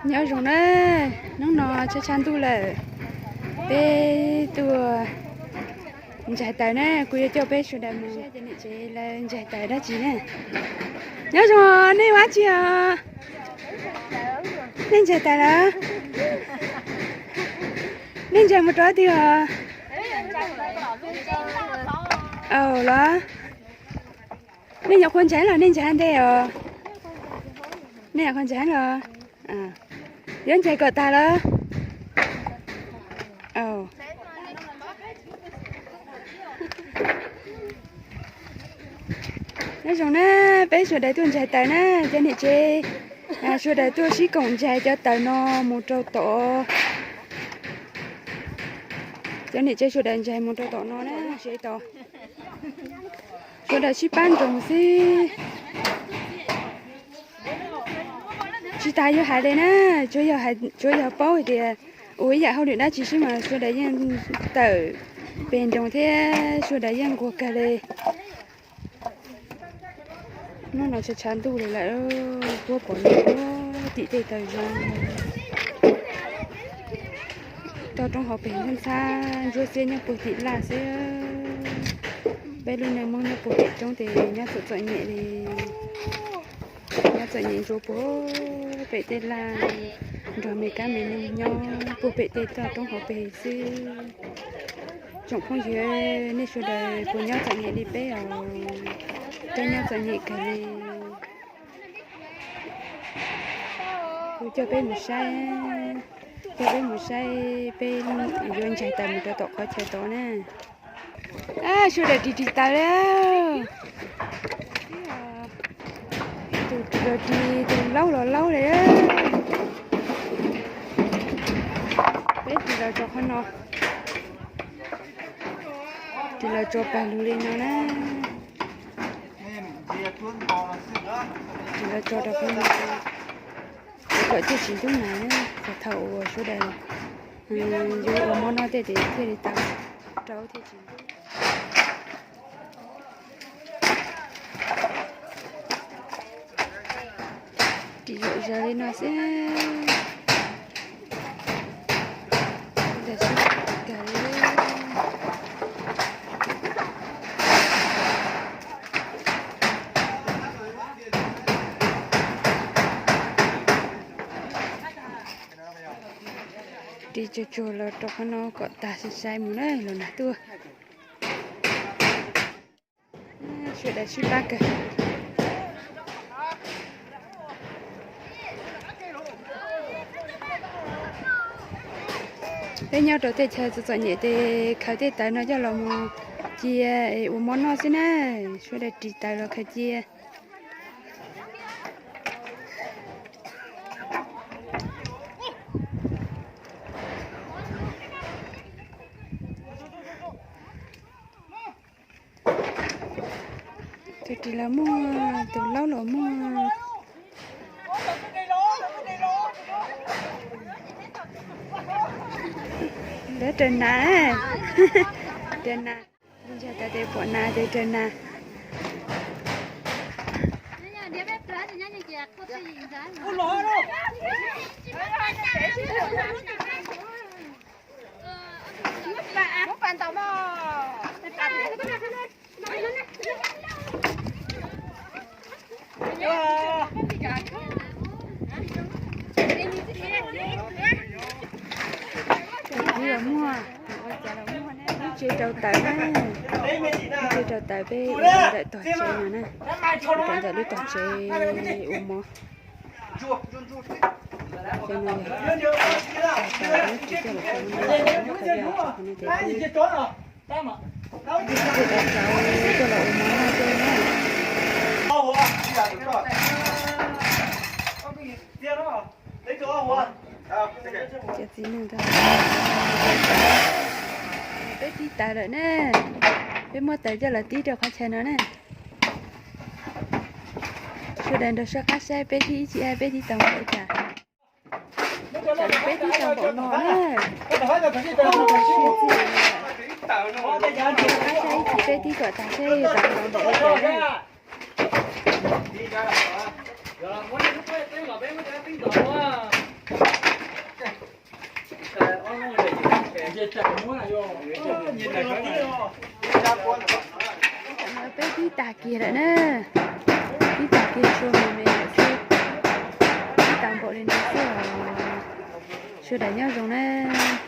Nyob zoo na, hnub no tshav tshav ntuj lawm, peb tuaj ntsais taws na, kuv yuav coj peb sawv daws mus saib cov niam tsev lawv ntsais taws dab tsi na. Nyob zoo, nej ua dab tsi os? Nej ntsais taws lawm? Nej ntsais mus rau twg os? Aw los, nej nyuam qhuav ntsais los nej ntsais ntej os? Nej nyuam qhuav ntsais los? Yuav ntsais kom tag los? Nyob zoo na, peb sawv daws tuaj ntsais taws na, cov niam tsev sawv daws tuaj sib koom ntsais cov taws no mus rau tom, cov niam tsev sawv daws ntsais mus rau tom no na, sawv daws sib pab nroos xwb. Tsis tas yuav hais li na, tsuas yog paub hais tias ua ib yam hauj lwm dab tsi xwb mas sawv daws yeej tawm pes nroos thiab sawv daws yeej nquag kawg li. Hnub no tshav tshav ntuj li lawm, puab pom nyob puag tim tej taw zoo. Toj roob hauv pes ntxhab ntxhab, ntsuab xiab nyob puag tim laj xwb. Peb lub neej Hmoob nyob puag pem roob ces nyob txom txom nyem li. Nyob txom nyem ntsuav puag pem tej laj, nrog me kab me noog nyob puag pem tej toj roob hauv pes xwb. Tsoom phooj ywg, nej sawv daws puas nyob txom nyem li peb os? Peb nyob txom nyem kawg li. Kuv coj peb mus saib, coj peb mus saib peb yuav ntsais taws mus rau tom qhov chaw tod na. Sawv daws ris ris taws li. Tus ris los ris, tus laub los laub li. Peb ris los rau qhov no, ris los tso pag lug li no na. Ris los tso rau qhov no, kom thiaj tsis ntub nas na, thaum uas sawv daws yuav ua mov noj tej ces thiaj li tau rau thiaj tsis ntub. Ris zom zaws li no xwb. Ris tsuag tsuag los rau qhov no kom tag sai sai mus na los nag tuaj. Sawv daws sib pab kawg. Peb nyob rau tej chaw txom txom nyem ces khaws tej taws no coj los mus cia es ua mov noj xwb na. Sawv daws ris taws los khaws cia. Tus ris los muaj, tus laub los muaj. Lawv raws nas, raws nas. Ntshai tas tes pom nas ces raws nas. Tus los muaj, tus ua cas los muaj na, lub tsev rau taws na, lub tsev rau taws peb ua ntawm tog tsev no na, ua ntawm lub tog tsev ua mov. Ces no yog tog taws lub tsev coj los ua mov, khaws coj los ua mov ces peb kuj ua tau cov coj los ua mov noj tej na. Cov txiv neej ntag. Peb tib taws lawm na, peb muab taws coj los tib rau qhov chaw no na. Sawv daws nrog soj qab saib peb tib ib chim peb tib tau npaum cas. Peb tib tau npaum no na. Soj qab saib ib chim peb tib kom tag seb tau npaum li cas na. Ua, Peb pib tag kiag lawm na, pib tag kiag tshuav me me lawm xwb, pib tag npaum li no xwb os. Sawv daws nyob zoo na.